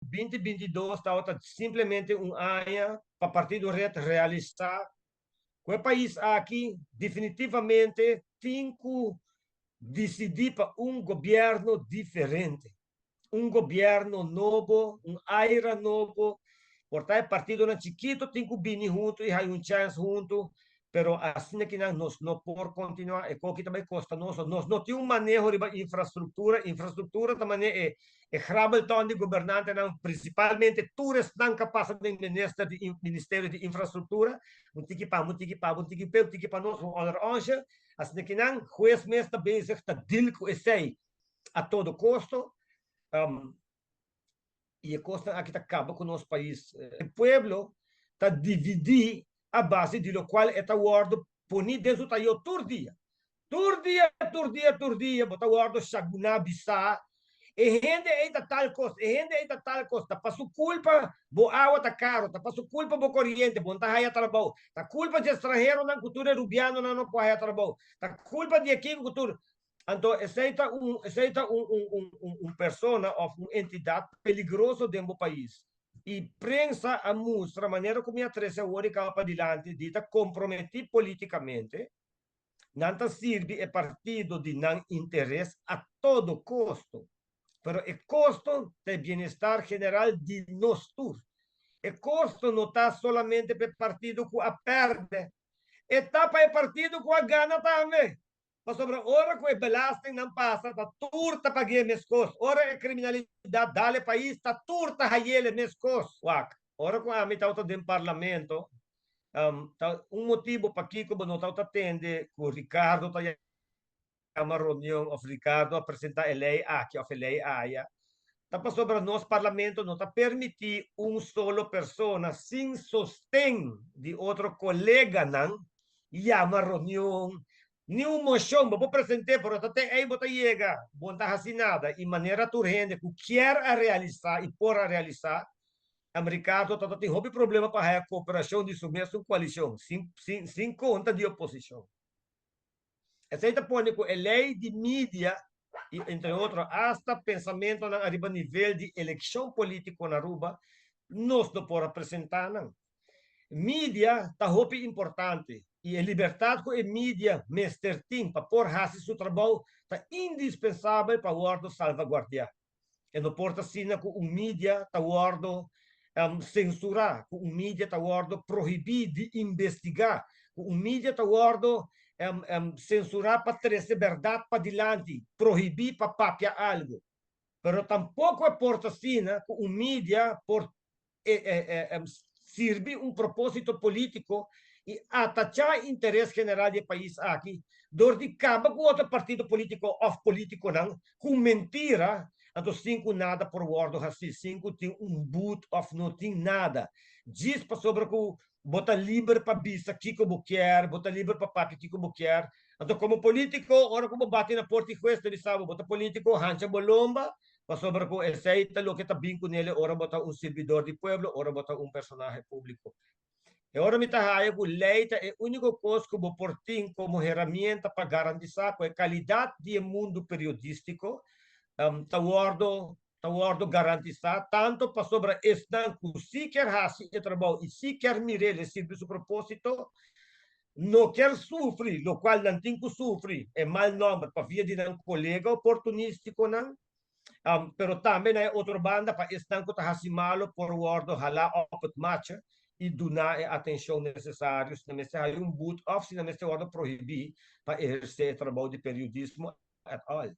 2022 tabata simplemente un aña pa Partido Red realisa cu e pais aki definitivamente tin cu dicidi pa un gobierno diferente, un gobierno nobo, un aira nobo. Por ta e partidonan chikito tin cu bini hunto y haya un chance hunto, pero asina ki nan nos no por continua. E coki ta bay costa nos. Nos no tin un maneho riba infrastructura. Infrastructura ta mane e e grabbelton di gobernantenan, principalmente tur esnan cu a pasa den minister di ministerio di infrastructura. Un tiki pa, un tiki pa, un tiki pe, un tiki pa nos, un onder onsje. Asina ki nan hues mes ta bezig ta deal cu esey a todo costo. Y e cosnan aki ta caba cu nos pais. E pueblo ta dividi a base di locual e ta wordo poni den su tayo tur dia. Tur dia, tur dia, tur dia bo ta wordo shaguna, bisa, e hende ey ta tal cos, e hende ey ta tal cos, ta pa su culpa bo awa ta caro, ta pa su culpa bo coriente, bo no ta haya trabou, ta culpa di e stranheronan cu tur e rubianonan no por haya trabou, ta culpa di e kico cu tur. Anto esey ta un esey ta un un un un un persona of un entidad peligroso den bo pais. Y prensa a mustra manera cu mi a trece awor y caba padilanti di ta comprometi politicamente, nan ta sirbi e partido di nan interes a todo costo. Pero e costo ta e bienestar general di nos tur. E costo no ta solamente pa e partido cu a perde, e ta pa e partido cu a gana tambe. Pasobra ora ku e belastingnan pasa ta tur ta pag'é meskos. Ora e kriminalidat dal e pais ta tur ta hayel e meskos. Wak, ora ku ami tabata den parlamento, ta un motibu pakiko bo no tabata tende ku Ricardo ta yama reunion òf Ricardo a presentá e lei aki òf e lei aya, ta pasobra nos parlamento no ta permití un solo persona sin sosten di otro koleganan yama reunion, ni un mocion bo por presente, pero ta te ey bo ta yega, bo no ta haci nada. Y manera tur hende cu kier a realisa y por a realisa, Ricardo ta tin hopi problema pa haya cooperacion di su mesun coalicion, sin, sin, sin conta di oposicion. Esey ta pone cu e ley di media y entre otro hasta pensamentonan ariba nivel di eleccion politico na Aruba, nos no por a presenta nan. Media ta hopi importante y e libertad cu e media mester tin pa por haci su trabou ta indispensabel pa wordo salvaguardia. E no por ta asina cu un media ta wordo censura, cu un media ta wordo prohibi di investiga, cu un media ta wordo censura pa trece berdad padilanti, prohibi pa papia algo. Pero tampoco e por ta asina cu un media por sirbi un propósito polítiko i atachá interes general di e pais aki dor di kaba ku otro partido polítiko òf polítikonan ku mentira, anto sin ku nada por wòrdu hasí, sin ku tin un but òf no tin nada, djis pasobra ku bo ta liber pa bisa kiko bo kier, bo ta liber pa papia kiko bo kier. Anto komo polítiko ora ku bo bati na porta di hues ta bisa bo, bo ta polítiko, hancha bo lomba. Pasobra ku esei ta loke ta bin ku nele ora bo ta un sirbidor di pueblo, ora bo ta un personahe públiko. E ora mi ta haya ku lei ta e úniko kos ku bo por tin komo herramienta pa garantisá ku e kalidat di e mundu periodístiko ta wòrdu ta wòrdu garantisá, tantu pasobra esnan ku sí kier hasi e trabou i sí kier mir'el e sirbi su propósito, no kier sufri locual nan tin cu sufri, e mal nomber pa via di nan colega oportunisticonan, pero tambe na e otro banda pa esnan cu ta haci malo por wordo hala op het matje y duna e atencion necesario si nan mester haya un boet of si nan mester wordo prohibi pa eherce e trabou di periodismo et al.